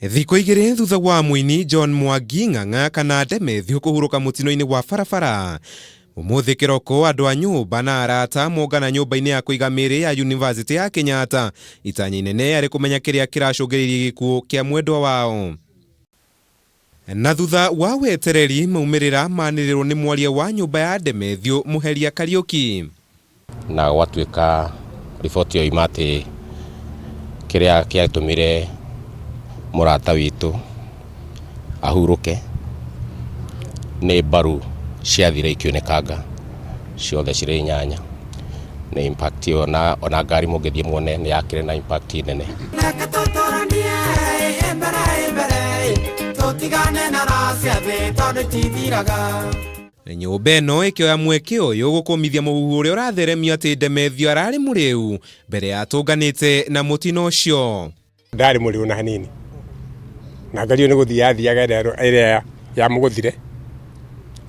Thikũ igĩrĩ thutha wa mũini John Mwangi Ng'ang'a kana Demethiũ kũhurũka mũtino-inĩ wa barabara, ũmũthĩ kĩroko andũ a nyũmba na arata mongana nyũmba-inĩ ya kũiga mĩĩrĩ ya Yunivasĩtĩ ya Kenyatta, itanya inene arĩ kũmenya kĩrĩa kĩracũngĩrĩirie gĩkuũ kĩa mwendwa wao. Na thutha wa wetereri maumĩrĩra manĩrĩrwo nĩ mwaria wa nyũmba ya Demethiũ Mũheria Kariũki. Na gwatuĩka riboti yoima atĩ kĩrĩa kĩatũmire mũrata witũ ahurũke nĩ mbaru ciathire ikĩunĩkanga ciothe cirĩ inyanya. Nĩ impact ĩyo na ona ngari mũngĩthiĩ muone nĩ yakĩrĩ na impact nene. Reke tũtũranie mbere mbere tũtigane na raha cia thĩ tondũ itithiraga. Nyũmba ĩno ĩkĩoya mweke ũyũ gũkũmithia mũhuhu ũrĩa ũratheremio atĩ Demethiũ ararĩ mũrĩu mbere ya atũnganĩte na mũtino ũcio. Ndarĩ mũrĩu na hanini na ngari ĩyo nĩ gũthiĩ yathiaga ĩrĩa yamũgũthire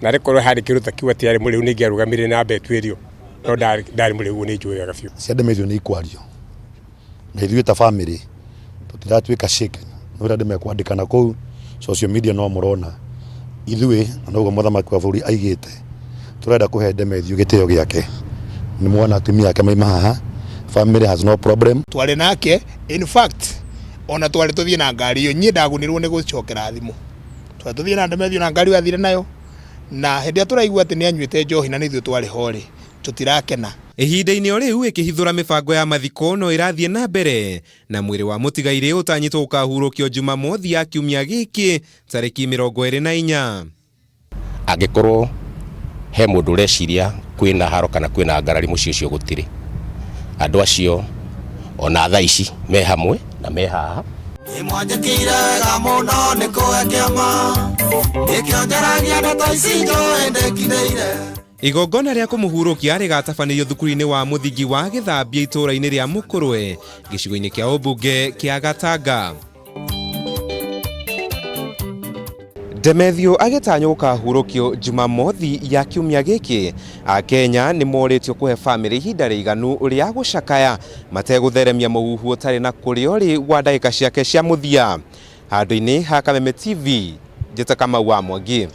na rĩkorwo harĩ kĩndũ ta kĩu atĩ arĩ mũrĩu nĩ ingĩarũgamire na mbetu ĩrĩo no ndarĩ mũrĩu ũguo nĩ njũĩ wega biũ. Cia Demethiũ nĩ ikwario na ithuĩ ta bamĩrĩ tũtiratuĩka shaken nĩ ũrĩa andũ mekwandĩka na kũu social media no mũrona ithuĩ na noguo mũthamaki wa bũrũri aigĩte tũrenda kũhe Demethiũ gĩtĩo gĩake nĩ mwona atumia ake maima haha family has no problem. Twarĩ nake in fact ona twarĩ tũthiĩ na ngari ĩyo niĩ ndagunirwo nĩ gũcokera thimũ twarĩ tũthiĩ na Demethiũ na ngari ĩyo athire nayo na hĩndĩ ĩrĩa tũraigua atĩ nĩ anyuĩte njohi na nĩ ithuĩ twarĩ ho rĩ tũtirakena. Ihinda-inĩ o rĩu ĩkĩhithũra mĩbango ya mathiko no ĩrathiĩ na mbere na mwĩrĩ wa mũtigairĩ ũtanyĩtwo gũkahurũkio Jumamothi ya kiumia gĩkĩ tarĩki 24. Angĩkorwo he mũndũ ũreciria kwĩna haro kana kwĩna ngarari mũciĩ ũcio gũtirĩ. Andũ acio ona thaa ici me hamwe na me haha. Nĩmwanjĩkĩire wega mũno nĩ kũhe kĩama nĩkĩo njaragia ndeto ici njũĩ ndĩkindĩire. Igongona rĩa kũmũhurũkia rĩgatabanĩrio thukuru-inĩ wa mũthingi wa Gĩthambia itũũra-inĩ rĩa Mũkũrwe gĩcigo-inĩ kĩa ũmbunge kĩa Gatanga. Demethiũ agĩtanywo gũkahurũkio Jumamothi ya kiumia gĩkĩ, Akenya nĩ morĩtio kũhe bamĩrĩ ihinda rĩiganu rĩa gũcakaya mategũtheremia mũhuhu ũtarĩ na kũrĩa ũrĩ wa ndagĩka ciake cia mũthia. Handũ-inĩ ha Kameme TV, njĩta Kamau wa Mwangi.